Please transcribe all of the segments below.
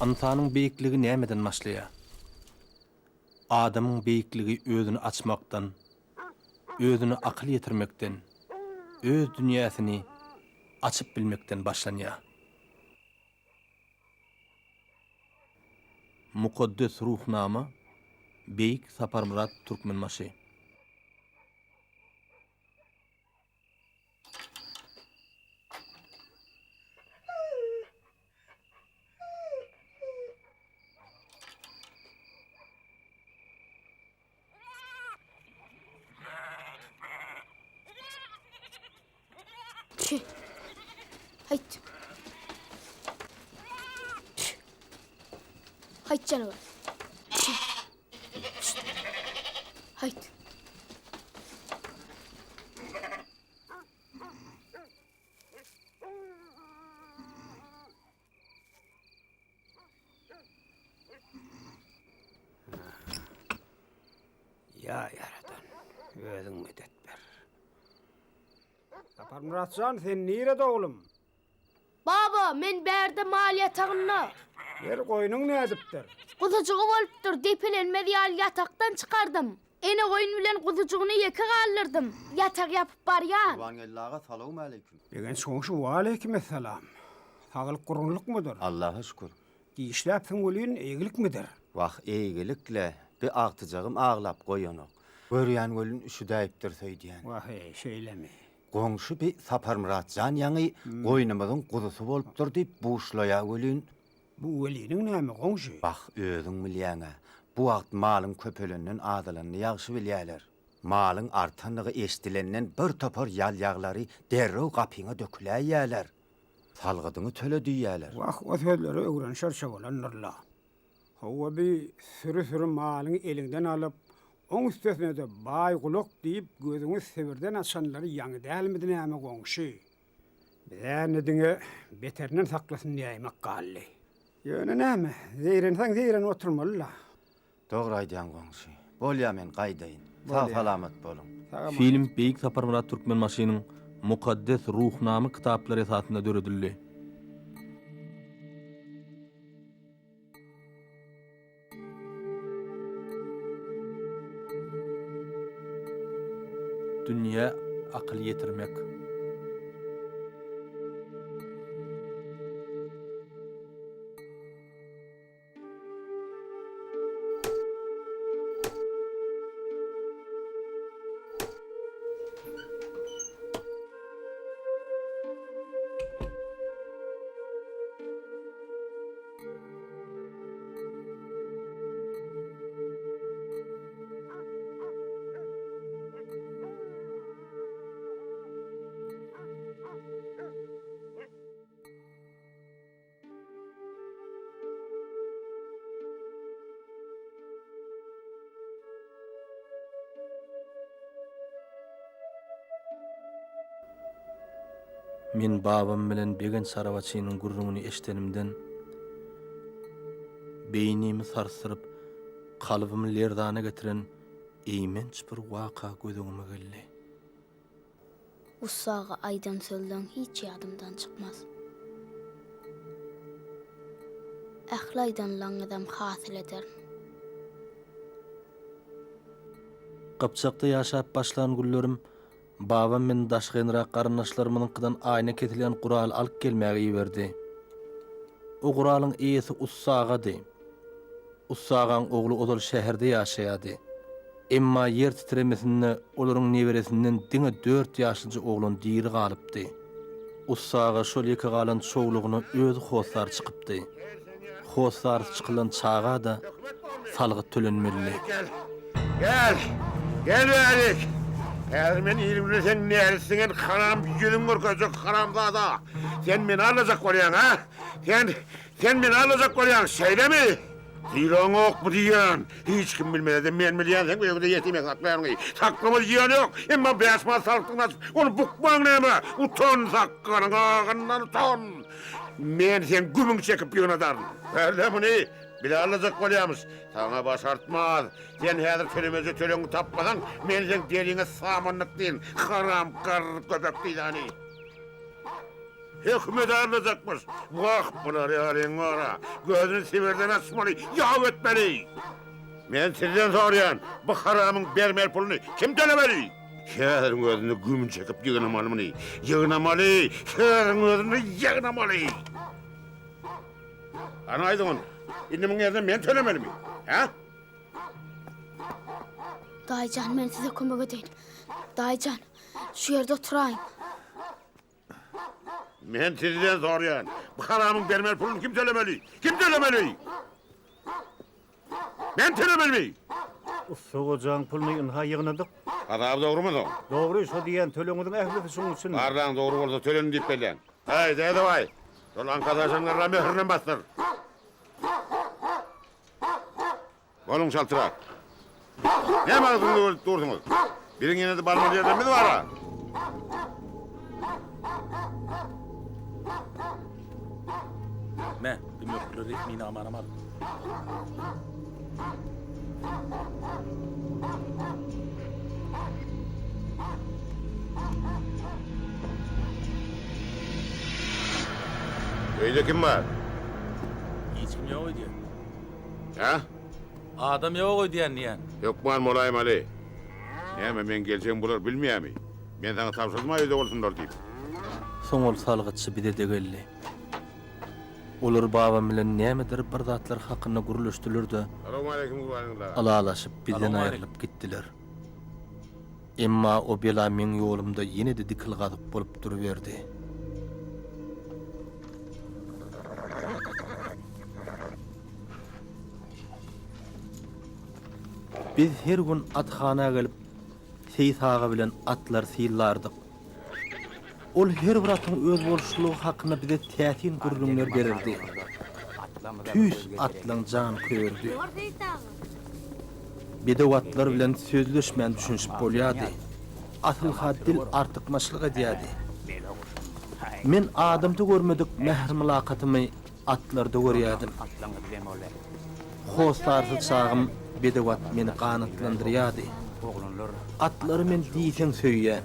Ynsanyň beýikligi nämeden başlaýar? Adamyň beýikligi özüni açmakdan, özüne akyl ýetirmekden, öz dünýäsini açyp bilmekden başlanýar. Mukaddes Ruhnama, Beýik Saparmyrat Türkmenbaşy. Tüh. Haýt. Tüh. Haýt janawar. Tüh. Şşt. Haýt. Ýa Ýaradan, özüň medet ber. Saparmyrat jan, sen nirede oglum? Baba, men bärde mal ýatagynda. Ýeri goýnuň nädipdir? Guzujygy bolupdyr, depelenmez ýaly ýatakdan çykardym. Ene goýun bilen guzujygyny ýeke galdyrdym. Ýatak ýapyp barýan. Gurbangeldi aga salowmaleýkim. Begenç goňşy waleýkimessalam. Saglyk gurgunlykmydyr? Allaha şükür. Dişläpsiň welin eýgilikmidir? Wah, eýgilik-le, bi agtyjagym aglap goýanok. Görýän welin üşüdäýipdiris öýdýän. Wah-eý, şeýlemi? Goňşy bi Saparmyrat jan ýaňy goýnumyzyň guzusy bolupdyr diýip buşlaýa welin. Bu weliniň näme, goňşy? Wah, özüň bilýäň-ä, bu wagt malyň köpelenden azalanyny ýagşy bilýäler. Malyň artandygy eşidilenden bir topar ýal-ýaglary derrew gapyňa döküläýýäler. Salgydyňy töle diýýäler. Wah, o sözlere öwrenişerçe bolandyr-la. Hawa, bi süri-süri malyňy eliňden alyp, oň üstesine-de baý-gulak diýip gözüňi Sibirden açanlary ýaňy dälmidi näme, goňşy? Biz-ä indi diňe beterinden saklasyn diýäýmek galdy. Ýöne näme, zeýrenseň zeýrenip oturmaly-la. Dogry aýdýaň goňşy. Bolýa men gaýdaýyn. Sag salamat boluň. Film Beýik Saparmyrat Türkmenbaşynyň Mukaddes Ruhnama kitaplary esasynda döredildi. Dünýä akyl ýetirmek. Men babam bilen Begenç arabaçynyň gürrüňini eşidenimden, beýnimi sarsdyryp, kalbymy lerzana getiren eýmenç bir waka göz öňüme geldi. Ussa aga aýdan sözleň hiç ýadymdan çykmaz. Ähli aýdanlaňyzam hasyl ederin. Gypjakda ýaşap başlan günlerim babam meni daşgynrak garyndaşlarymyzyňkydan aýna kesilýän gural alyp gelmäge iberdi. O guralyň eýesi Ussa agady. Ussa agaň ogly ozal şäherde ýaşaýardy. Emma ýer titremesinde olaryň neberesinden diňe dört ýaşlyja oglan diri galypdy. Ussa aga şol ýeke galan çowlugyna özi hossar çykypdy. Hossary çykylan çaga-da salgyt tölenmelidi. Gel, gel, gel bärik! Häzir men il bilen seň nälet siňen haram ýüzüňi görkezjek haramzada! Sen meni aldajak bolýaň, a? Sen, sen meni aldajak bolýaň, şeýlemi? Sylaňokmy diýýän? Hiç kim bilmese-de men bilýän seň öýüňde ýetimek saklaýanyňy. Saklama diýýän ýok. Emma bäş manat salgytyňy açyp, ony bukmaň näme? Utan sakgalyň agyndan utan! Men seň gümüňi çekip ýygnadaryn. Ber-le muny! Bizi aldajak bolýamyş. Saňa başartmaz. Sen häzir tölemeje tölegiňi tapmasaň, men seň deriňe samanlyk diýin, haram garry köpek diýdäni. Hökümeti aldajakmyş. Wah, bular ýalyň bar-a. Gözüni Sibirden açmaly, ýaw etmeli. Men sizden soraýan, bu haramyň bermeli puluny kim tölemeli? Häziriň özünde gümüni çekip ýygnamaly muny. Ýygnamaly! Häziriň özünde ýygnamaly! Hany aýdyň ony. Indi muň ýerine men tölemelimi? Hä? Daýyjan, men size kömek edeýin. Daýyjan, şu ýerde oturaýyň. Men sizden soraýan, bu haramyň bermeli puluny kim tölemeli? Kim tölemeli? Men tölemelimi? Ussa gojaň puluny ynha ýygnadyk. Hasaby dogrumy soň? Dogry, şo diýýän tölegiňiziň ählisi şuň üçin. Barlaň dogry bolsa töledim diýip belläň. Häý, dädebaý, şol aňkasaşanlarla möhürinem basdyr. Boluň çaltrak. Näme agzyňyzy bölüp dursuňyz? Biziň ýene-de barmaly ýerlerimiz bar-a. Me, bir möhürli resminamanam al. Öýde kim bar? Hiç kim ýok öýde. Hä? Adam ýok öýdýän diýýän. Hökman bolaýmaly. Näme, meň geljegimi bular bilmeýärmi? Men saňa tabşyrdyma öýde bolsunlar diýip. Soň ol salgytçy bize-de geldi. Olar babam bilen nämedir bir zatlar hakynda gürleşdiler-de, ylalaşyp bizden aýrylyp gitdiler. Emma o bela meň ýolumda ýene-de dikilgazyk bolup duruberdi. Biz her gün athana gelip, Seýis aga bilen atlary synlardyk. Ol her bir atyň özboluşlylygy hakynda bize täsin gürrüňler bererdi. Tüýs atlaň janköýeridi. Bedew atlar bilen sözleşmän düşünişip bolýardy. Asyl-ha dil artykmaçlyk edýärdi. Men adamda görmedik mähir-mylakatymy atlarda görýärdim. Hossarsyz çagym bedew at meni ganatlandyrýardy. Atlary men diýseň söýýän.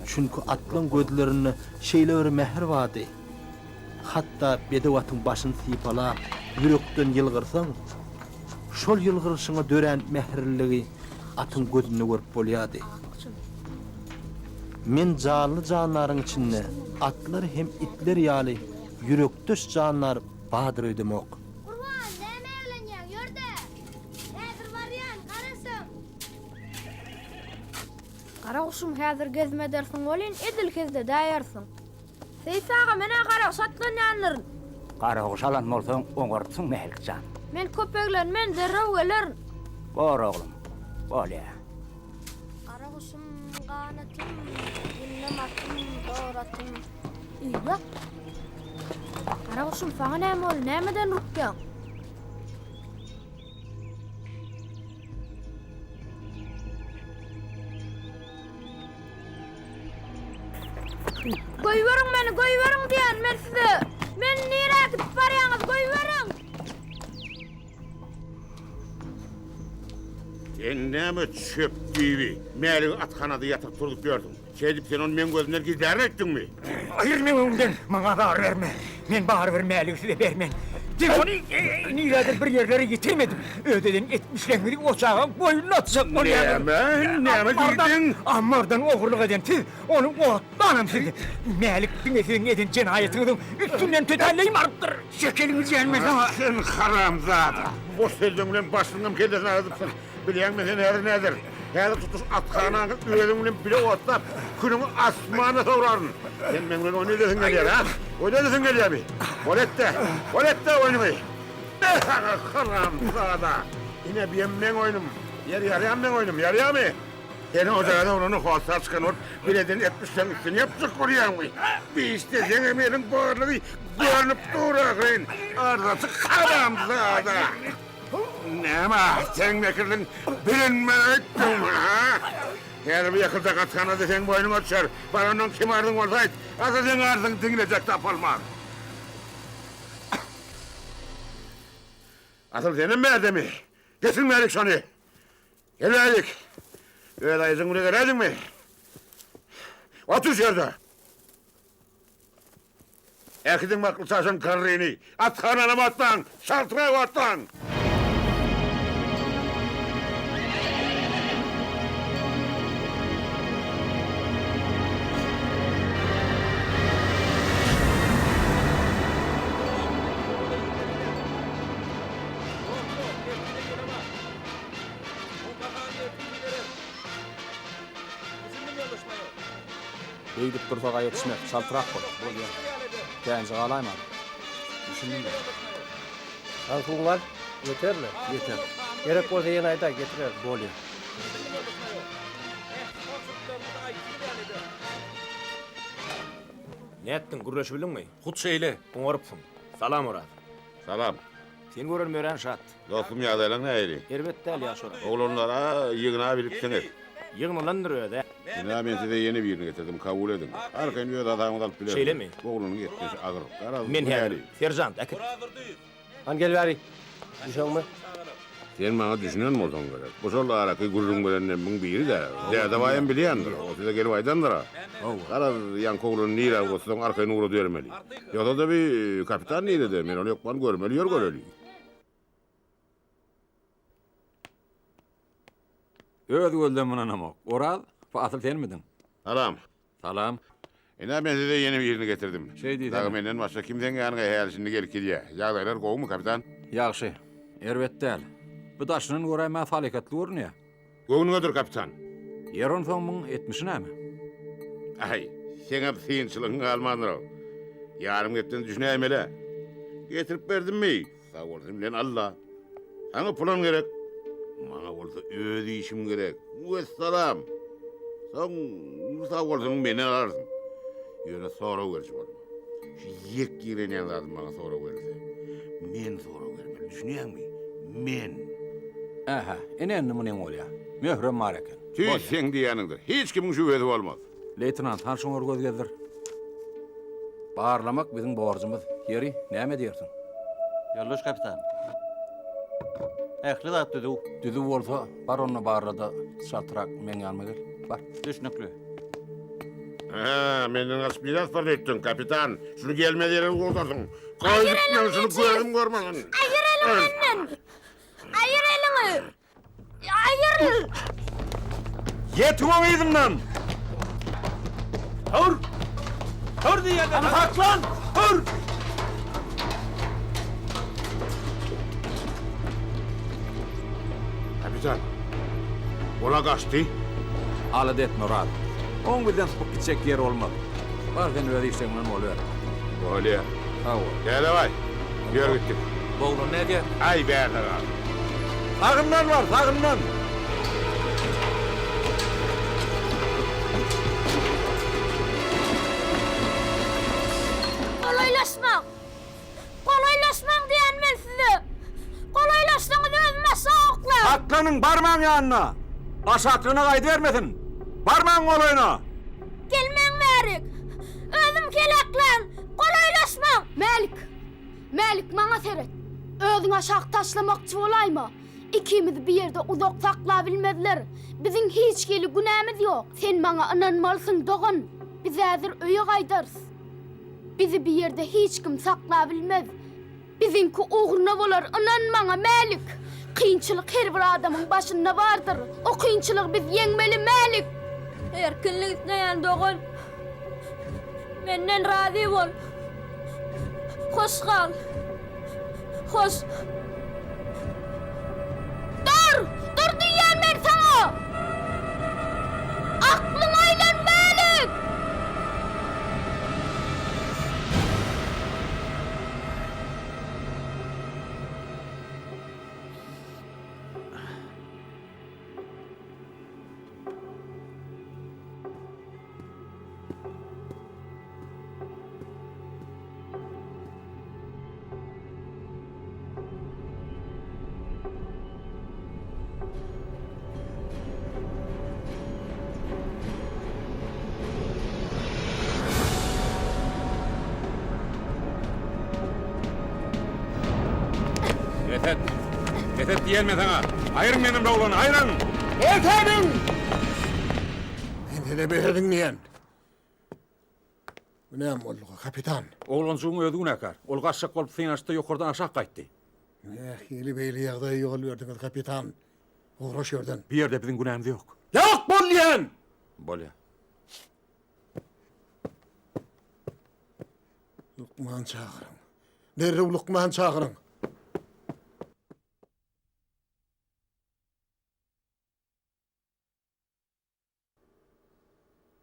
Çünki atlaň gözlerinde şeýle bir mähir bardy. Hatda bedew atyň başyny sypalap, ýürekden ýylgyrsaň, şol ýylgyryşyňa dörän mähirliligi atyň gözünde görüp bolýardy. Men janly-jandaryň içinde atlar hem itler ýaly ýürekdeş jandar bardyr öýdemok. Gurban, näme eglenýäň, ýör-de! Häzir barýan, garaşyň! Garaguşum häzir gezim edersiň welin, edil hezledäýersiň. Seýis aga, men-ä garaguş atlanýandyryn. Garaguş alan bolsaň, oňarypsyň, Mälik jan. Men köp eglenmen, derrew gelerin. Bor, oglum, bolýa. Garaguşum, ganatym, ýyndam atym, dor atym. Eýýäh! Garaguşum, saňa näme boldy, nämeden rukýaň? Goýberiň meni, goýberiň diýýän men size! Meni nirä äkidip barýaňyz, goýberiň! Sen näme çöp düýbi, Mäligi athanada ýatyryp turzup ýörsüň? Şeýdip sen ony meň gözümden gizlärin öýtdüňmi? Aýyr meň öňümden, maňa azar berme. Men barybir Mäligi size bermen. Siz ony nirädir bir ýerlere ýitirmedim. Öz eden etmişleriňizi o çagaň boýnuna atjak bolýaňyz. Näme? Näme diýdiň? Ammardan ogurlyk eden siz, ony otlanam siz. Mälik diňe siziň eden jenaýatyňyzyň üstünden tötänleýin barypdyr. Çekeliňi diýen men saňa. Sen haramzada! Boş sözleň bilen başlygyňam kellesini agyrdypsyň. Bilýäňmi sen häzir näderin? Häzir tutuş athanaňy özüň bilen bile otlap, külüňi asmana sowraryn. Sen meň bilen oýun edesiň gelýär, a? Oýun edesiň gelýärmi? Bol et-de, bol et-de oýnuňy! Me saňa, haramzada! Ine, biem meň oýnum. Ýer ýarýamy meň oýnum, ýarýamy? Seni ojagaz oglany hossar çykan bolup, bir eden etmişleriň üstüni ýapjak bolýaňmy? Bir işleseňem eliň barlygy görnüp dur ahyryn, arzaçy haramzada! Näme, seň mekirligiň bilinmez öýtdüňmi, ha? Häzir bu ýakynda gathanada seň boýnuňa düşer. Bar ondan kim arzyň bolsa aýt, asyl seň arzyňy diňlejek tapylmaz. Asyl senem bärdemi? Getir bärik şony! Gel bärik! Öz aýjyň bile geläýdiňmi? Otur şu ýerde! Äkidiň bakly çaşan garryny! Athananam atlaň! Çaltrak atlaň! Beýdip dursak-a ýetişmez, çaltrak bol. Bolýa. Känje galaýmaly. Düşündim men. Al suwuňy al. Ýetermi? Ýeter. Gerek bolsa ýene aýdaý, getirerin. Bolýa. Nätdiň, gürleşibildiňmi? Hut şeýle. Oňarypsyň. Salam, Oraz. Salam. Seni görenim örän şat. Dostum ýagdaýlaň nähili? Erbet däl ýagşy Oraz. Oglanlara ýygnabilipsiňiz. Ýygnalandyr öz-ä. Ynha men size ýene birini getirdim, kabul ediň. Arkaýyn öz hasabyňyza alyp bilersiňiz. Şeýlemi? Bu oglanyň etmişi agyr. Garaz, Men bu häzir. näli? Seržant, äkit. Hany gel bäri. Düşeňmi? Sen maňa düşünen bolsaň gerek. Bu şol araky gürrüň berenlemmiň biri-dä. Dädebaýam bilýändir. O size gelip aýdandyr-a. Garaz, ýaňky oglany nirä ugratsaň arkaýyn ugradybermeli. Ýogsa-da bi kapitan nirede? Men ony hökman görmeli, ýör göreli. Öz gözlemim ynanamok. Oraz, bu asyl senmidiň? Salam. Salam. Ine, men size ýene birini getirdim. Şeý diýsene. Dagy menden başga kim seň ýanyňa häli-şindi gelip gidýä? Ýagdaýlar gowumy, kapitan? Ýagşy. Erbet däl. Bu daşyndan göräýmäge salykatly görünýä. Göwnüňedir, kapitan. Ýer onsoň muň etmişi näme? Aý, seňem synçylygyň galmandyr-ow. Ýarym gepden düşünäýmeli-ä. Getirip berdimmi? Sag bolsun bilen Alla. Saňa pulam gerek. Maňa bolsa öz işim gerek. Wessalam. Soň sag bolsunyň menden alarsyň. Ýöne sorag beriji bolma. Şu ýek ýigrenýän zadym maňa sorag berilse. Men sorag bermeli, düşünýäňmi? Men. Ähä, ine indi munyň bolýa. Möhrem bar eken. Tüýs seň diýýäniňdir. Hiç kimiň şübhesi bolmaz. Leýtenant, han şoňa bir göz gezdir. Barlamak biziň borjumyz. Ýeri, näme diýersiň? Ýoldaş kapitan. Ähli zat düzüw. Düzüw bolsa, bar onda barla-da, çaltrak meň ýanyma gel. Bar. Düşnükli. Hä, menden gaçyp nirä atmaly öýtdüň, kapitan? Şuny gelmez ýere ugradarsyň. Gaýdyp men şuny gözüm görmesin. Aýyr eliňi menden! Aýyr eliňi! Aýyr! Ýetiň oň yzyndan! Tur! Tur diýýän! Hany saklan! Tur! Kapitan, ola gaçdy. Alada etme, Oraz. Oň bizden sypyp gitjek ýeri bolmaz. Bar sen öz işleň bilen boluber. Bolýa. Sag bol. Dädebaý, ýör gitdik. Bu oglan nädýär? Aý, bärde gal. Sagyndan bar, sagyndan! Golaýlaşmaň! Golaýlaşmaň diýýän men size! Golaýlaşsaňyz özüm aşak oklar! Saklanyň, barmaň ýanyna! Aşaklygyna gaýdybermesin! Barmaň golaýyna! Gelmäň bärik! Özüm keleklan! Golaýlaşmaň! Mälik! Mälik, maňa seret! Özüňi aşak taşlamakçy bolaýma! Ikimizi bir ýerde uzak saklabilmezler. Biziň hiç hili günämiz ýok. Sen maňa ynanmalysyň, dogan. Biz häzir öýe gaýdarys. Bizi bir ýerde hiç kim saklabilmez. Biziňki ugruna bolar, ynan maňa, Mälik! Kynçylyk her bir adamyň başynda bardyr. O kynçylygy biz ýeňmeli, Mälik! Erkinlik isleýän dogan, menden razy bol. Hoş gal. Hoş. Dur! Dur diýýän men saňa! Aklyňa aýlan, Mälik! Bes et diýen men saňa! Aýryň menden bu oglany, aýryň! Bes ediň! Men size bes ediň diýen. Bu näme boldugy, kapitan? Oglanjygyň özi günäkär. Ol gaçjak bolup synanyşdy, ýokardan aşak gaýtdy. Nähili beýle ýagdaýa ýol berdiňiz, kapitan? Ugra şu ýerden. Bu ýerde biziň günämiz ýok. Ýok bolýan! Bolýa. Lukman çagyryň. Derrew lukman çagyryň.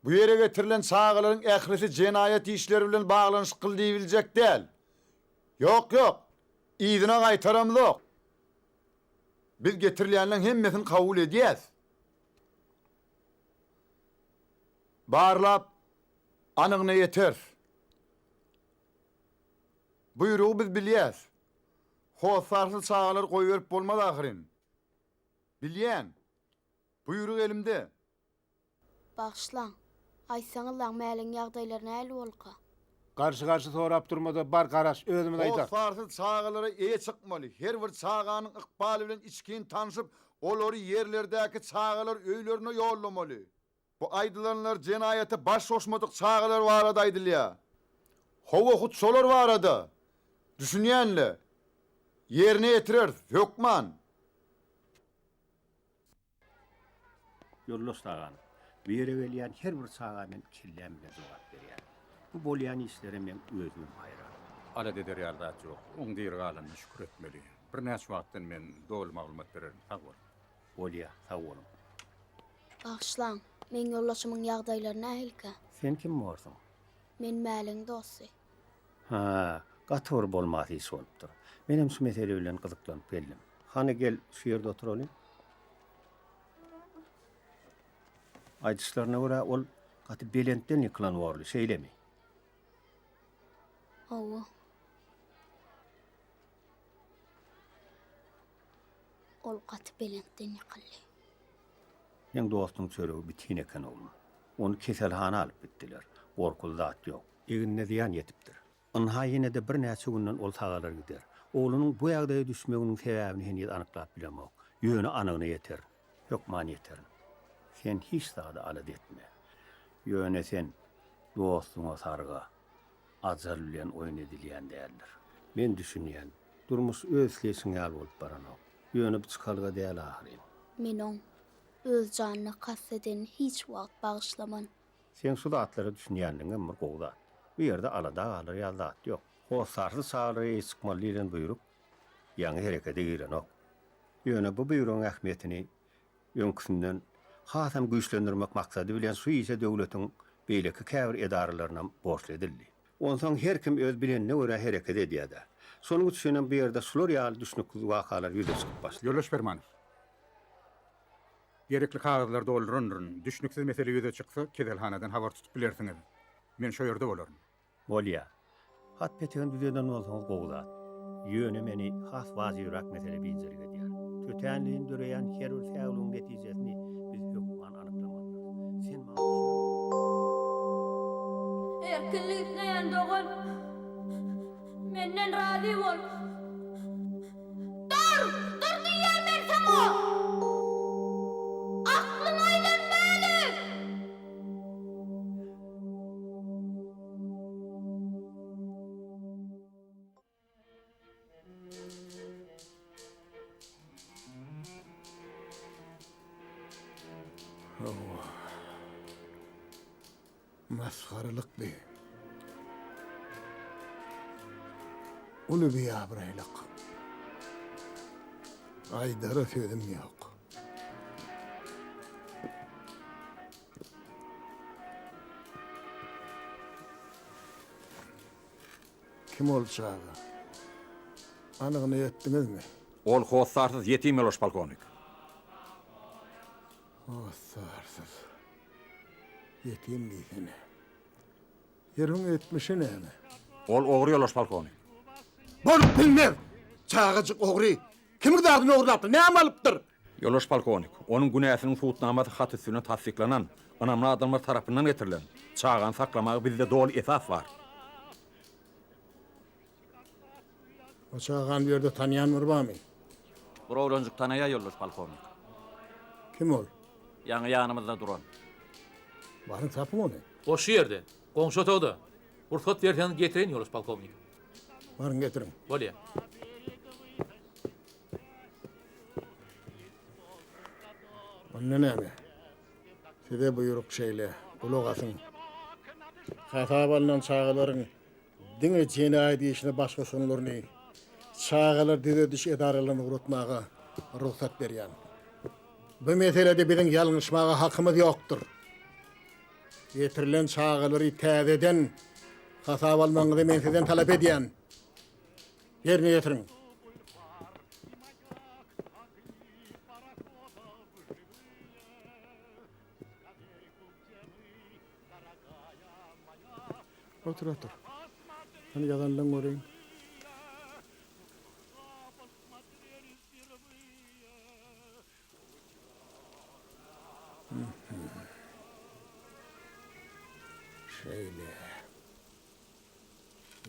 Bu ýere getirilen çagalaryň ählisi jenaýat işleri bilen baglanyşykly diýibiljek däl. Ýok, ýok. Yzyna gaýtaramzok. Biz getirilýänleň hemmesini kabul edýäs. Barlap, anygyna ýeteris. Buýrugy biz bilýäs. Hossarsyz çagalary goýberip bolmaz ahyryn. Bilýän. Buýruk elimde. Bagyşlaň. Aýtsaňyzlaň Mäligiň ýagdaýlary nähili bolduka? Garşy-garşy sorap durmada bar garaş özümiz aýdarys. Hossarsyz çagalara eýe çykmaly. Her bir çaganyň ykbaly bilen içgin tanşyp, olary ýerlerdäki çagalar öýlerine ýollamaly. Bu aýdylanlar jenaýata baş goşmadyk çagalar barada aýdylýar. Hawa, hut şolar barada. Düşünýän-le. Ýerine ýetireris, hökman. Ýoldaş Taganow, bu ýere gelýän her bir çaga men kelläm bilen jogap berýän. Bu bolýan işlere meň özümem haýran. Alada eder ýaly zat ýok. Oň diri galanyna şükür etmeli. Birnäçe wagtdan men doly maglumat bererin. Sag bol. Bolýa, sag boluň. Bagyşlaň, meň ýoldaşymyň ýagdaýlary nähilikä? Sen kim borsuň? Men Mäligiň dosty. Hä, gaty bir bolmasy iş bolupdyr. Menem şu mesele bilen gyzyklanyp geldim. Hany gel, şu ýerde oturalyň. Aýdyşlaryna görä, ol gaty belentden ýykylan borly, şeýlemi? Hawa. Ol gaty belentden ýykyldy. Seň dostuň çöregi bitin eken, oglum. Ony keselhana alyp gitdiler. Gorkuly zat ýok. Egnine zyýan ýetipdir. Ynha ýene-de birnäçe günden ol sagalar gider. Oglunyň bu ýagdaýa düşmeginiň sebäbini heniz anyklap bilemok. Ýöne anygyna ýeterin. Hökman ýeterin. Sen hiç zady alada etme. Ýöne sen dostuňa sarga. Ajal bilen oýun edilýän däldir. Men düşünýän. Durmuş öz isleýşiň ýaly bolup baranok. Ýöne bu çykalga däl ahyryn. Men oň öz janyna kast edenini hiç wagt bagyşlaman. Seň şu zatlara düşünýänligiňem bir gowy zat. Bu ýerde alada galar ýaly zat ýok. Hossarsyz çagalara eýe çykmaly diýlen buýruk ýaňy herekete girenok. Ýöne bu buýrugyň ähmiýetini öňküsinden hasam güýçlendirmek maksady bilen şu işe döwletiň beýleki käbir edaralarynam borçly edildi. Onsoň her kim öz bilenine görä hereket edýär-dä. Şonuň üçinem bu ýerde şular ýaly düşnüksiz wakalar ýüze çykyp başlady. Ýoldaş Permanow. Gerekli kagyzlary doldurandyryn. Düşnüksiz mesele ýüze çyksa, keselhanadan habar tutup bilersiňiz. Men şo ýerde bolaryn. Bolýa. Hat-petegini düzeden bolsaňyz gowy zat. Ýöne meni has wajybrak mesele biynjalyk edýär. Tötänleýin döreýän her bir säwligiň netijesini biz hökman anyklamalydyrys. Sen maňa düşüneňokmy? Erkinlik isleýän dogan, menden razy bol. Dur! Dur diýýän men saňa! Aklyň aýlan Mälik! Hawa. Masgaralyk bi. Uly biabraýlyk. Aýdara sözüm ýok. Kim ol çaga? Anygyna ýetdiňizmi? Ol hossarsyz ýetim ýoldaş polkownik. Hossarsyz. Ýetim diýsene. Ýeriň etmişi näme? Ol ogry ýoldaş polkownik. Bolup bilmez! Çagajyk ogry! Kimiň zadyny ogurlapdyr? Näme alypdyr? Ýoldaş polkownik, onuň günäsiniň subutnamasy hat üsti bilen tassyklanan, ynamly adamlar tarapyndan getirilen. Çagany saklamaga bizde doly esas bar. O çagany bu ýerde tanýan biri barmy? Bir oglanjyk tanaýa ýoldaş polkownik. Kim ol? Ýaňy ýanymyzda duran. Baryň tapyň ony. O şu ýerde, goňşy otagda. Rugsat berseňiz getireýin ýoldaş polkownik. Baryň getiriň. Bolýa. Onda näme? Size buýruk şeýle, gulak asyň. Hasaba alnan çagalaryň diňe jenaýat işine baş goşanlaryny çagalar düzediş edaralaryna ugratmaga rugsat berýän. Bu meselede biziň ýalňyşmaga hakymyz ýokdur. Getirilen çagalary täzeden hasaba almagyňyzy men sizden talap edýän. Ýerine ýetiriň. Otur, otur. Hany ýazanlaň göreýin. Şeýle.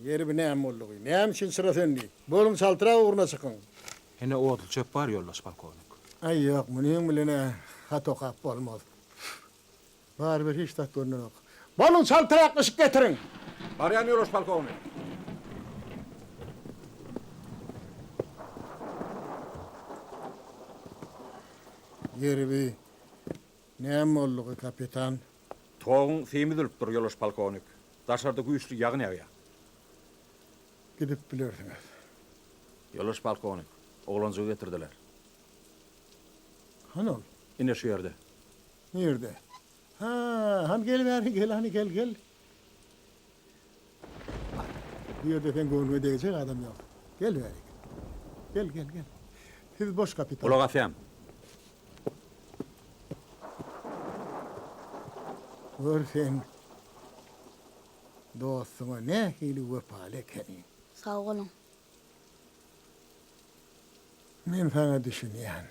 Ýeri bi näme boldugy? Näme üçin çyra söndi? Boluň çaltrak ugruna çykyň. Ine otly çöp bar ýoldaş polkownik. Aý ýok, munyň bilen-ä hat okap bolmaz. Barybir hiç zat görnenok. Boluň çaltrak yşyk getiriň! Barýan ýoldaş polkownik. Ýeri bi näme boldugy, kapitan? Toguň symy üzülipdir, ýoldaş polkownik. Daşarda güýçli ýagyn ýagýar. Gidip bilersiňiz. Ýoldaş polkownik, oglanjygy getirdiler. Hany ol? Ine şu ýerde. Nirde? Ha, hany gel bäri, gel hany, gel, gel. Bu ýerde seň göwnüňe degjek adam ýok. Gel bärik. Gel, gel, gel. Siz boş kapitan. Gulak asýan. Gör sen, dostuňa nähili wepaly ekeniň. Sag boluň. Men saňa düşünýän.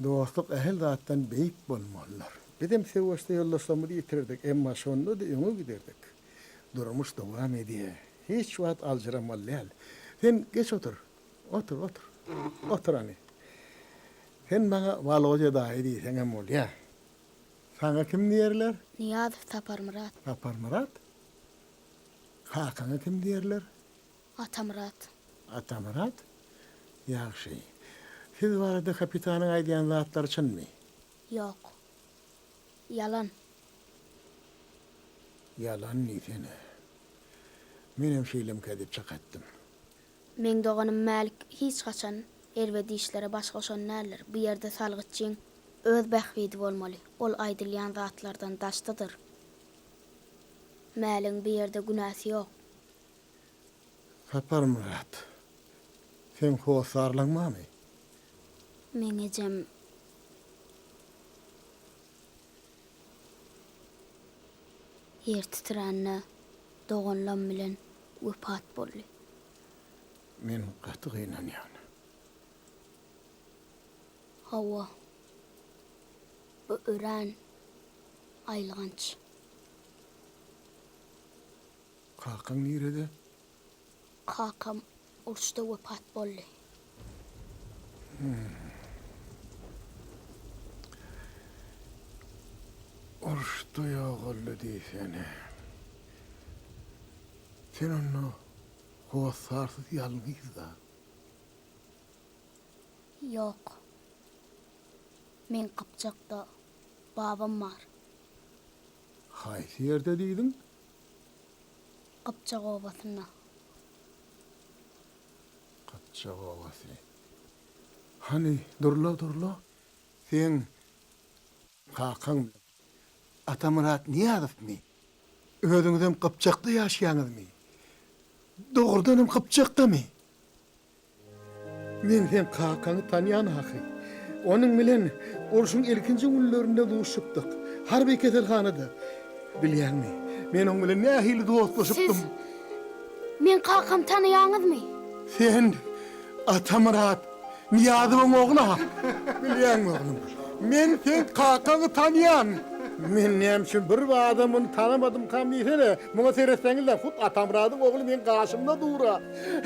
Dostluk ähli zatdan beýik bolmalydyr. Bizem söweşde ýoldaşlarymyzy ýitirdik, emma şonda-da öňe giderdik. Durmuş dowam edýär. Hiç wagt aljyramaly däl. Sen geç otur. Otur, otur. Otur hany. Sen maňa Wolodýa daýy diýseňem bolýar. Saňa kim diýerler? Nyýazow Saparmyrat. Saparmyrat? Kakaňa kim diýerler? Atamyrat. Atamyrat? Ýagşy. Siz barada kapitanyň aýdýan zatlary çynmy? Ýok. Ýalan. Ýalan diýsene. Menem şeýlemkä diýip çak etdim. Meň doganym Mälik hiç haçan erbet işlere baş goşan däldir. Bu ýerde salgytçyň öz bähbidi bolmaly. Ol aýdylýan zatlardan daşdadyr. Mäligiň bu ýerde günäsi ýok. Saparmyrat, seň hossarlaň barmy? Meň ejem. Ýer titrände doganlam bilen wepat boldy. Men gaty gynanýan. Hawa. Bu örän aýylganç. Kakaň nirede? Kakam uruşda wepat boldy. Uruşda ýogaldy diýsene. Sen onda hossarsyz ýalňyz-da? Ýok. Meň Gypjakda babam bar. Haýsy ýerde diýdiň? Gypjak obasynda. Gypjak obasy. Hany, durla, durla. Seň kakaň Atamyrat Nyýazowmy? Özüňizem Gypjakda ýaşaýaňyzmy? Dogrudanam Gypjakdamy? Men seň kakaňy tanýan ahyry. Onuň bilen urşuň ilkinji günlerinde duşupdyk. Harby keselhanada. Bilýäňmi, men oň bilen nähili dostlaşypdym. Siz meň kakamy tanaýaňyzmy? Sen Atamyrat Nyýazowyň ogly-a. Bilýäňmi, oglum, men seň kakaňy tanýan. Men näme üçin bir bada muny tanamadymkam diýsene. Muňa seretseňizle, hut Atamyradyň ogly meň gaşymda dur-a.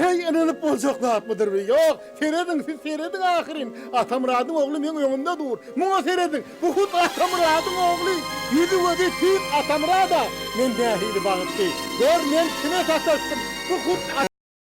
Heý, ynanyp boljak zatmydyr bi? Ýok, serediň, siz serediň ahyryn. Atamyradyň ogly meň öňümde dur. Muňa serediň, bu hut Atamyradyň ogly. Ýüzi-gözi tüýs Atamyrad-a. Men nähili bagtly. Gör, men kime sataşdym. Bu hut.